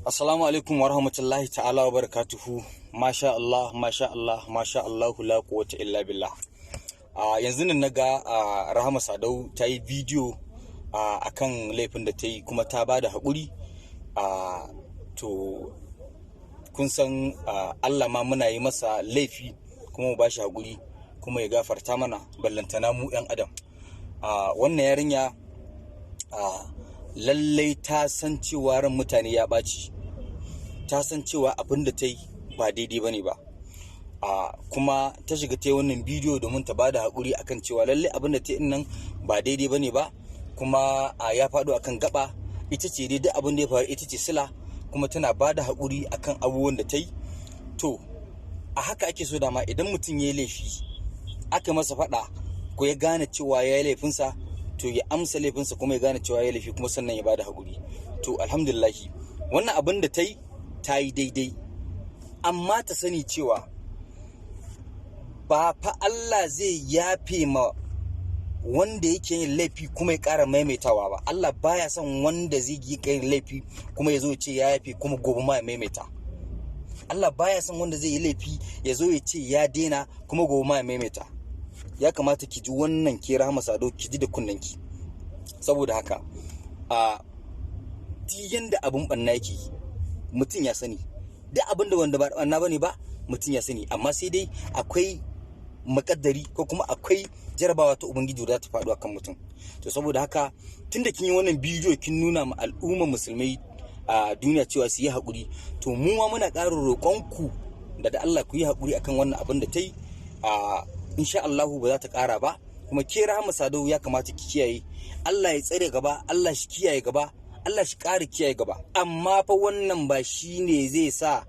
Assalamu alaikum wa rahmatullahi ta'ala wa barakatuhu. Masha Allah, masha Allah, masha Allahu la quwwata illa billah. Yanzu nan naga Rahama Sadau ta yi bidiyo akan laifin da ta yi kuma ta ba da haƙuri. To kun san Allah ma muna yi masa laifi kuma mu ba shi haƙuri kuma ya gafarta mana, ballantana mu 'yan adam. Wannan yarinya lallai ta san cewa ran mutane ya ɓaci. Ta san cewa abin da ta yi ba daidai ba ne ba, kuma ta shiga ta yi wannan bidiyo domin ta bada haƙuri akan cewa lallai abin da ta yi nan ba daidai ba ne ba, kuma ya faɗo akan gaba. Ita ce dai duk abin da ya faru ita ce sila, kuma tana bada haƙuri akan abubuwan da ta yi. To a haka ake so dama, idan mutum ya yi laifi aka masa faɗa ko ya gane cewa ya yi laifinsa, to ya amsa laifinsa kuma ya gane cewa ya yi laifi, kuma sannan ya bada haƙuri. To alhamdulillahi, wannan abin da ta yi ta yi daidai, amma ta sani cewa ba fa Allah zai yafe ma wanda yake yin laifi kuma ya ƙara maimaitawa ba. Allah baya son wanda zai yi yin laifi kuma ya zo ya ce ya yafe kuma gobe ma ya maimaita. Allah baya son wanda zai yi laifi ya zo ya ce ya daina kuma gobe ma ya maimaita. Ya kamata ki ji wannan, ke Rahama Sadau, ki ji da kunnanki. Saboda haka a duk yanda abun banna yake, mutum ya sani. Duk abin da wanda ba banna bane ba, mutum ya sani, amma sai dai akwai makaddari ko kuma akwai jarabawa ta ubangiji da za ta faɗo akan mutum. To saboda haka, tunda kin yi wannan bidiyo kin nuna ma al'ummar musulmai a duniya cewa su yi haƙuri, to mu ma muna ƙara roƙon ku da Allah ku yi haƙuri akan wannan abin da ta yi. A insha Allahu ba za ta ƙara ba. Kuma ke Rahama Sadau, ya kamata ki kiyaye. Allah ya tsare gaba, Allah shi kiyaye gaba, Allah shi ƙara kiyaye gaba. Amma fa wannan ba shi ne zai sa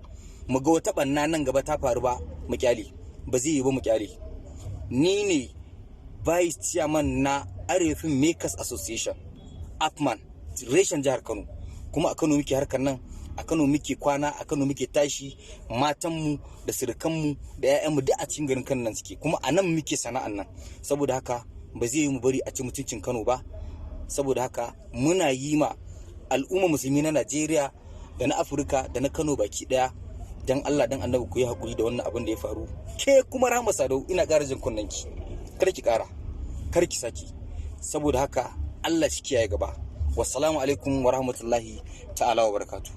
mu ga wata ɓanna nan gaba ta faru ba mu kyale. Ba zai yi ba mu kyale. Ni ne vice chairman na Arewa Film Makers Association, AFMAN, reshen jihar Kano. Kuma a Kano muke harkar nan, a Kano muke kwana, a Kano muke tashi. Matanmu da surukanmu da 'ya'yanmu duk a cikin garin Kano nan suke, kuma a nan muke sana'an nan. Saboda haka ba zai yi mu bari a ci mutuncin Kano ba. Saboda haka muna yi ma al'umma musulmi na Najeriya da na Afirka da na Kano baki daya, dan Allah dan Annabi ku yi hakuri da wannan abin da ya faru. Ke kuma Rahama Sadau, ina ƙara jin kunnanki, kar ki ƙara, kar ki saki. Saboda haka Allah shi kiyaye gaba. Wassalamu alaikum wa rahmatullahi ta'ala wa barakatuh.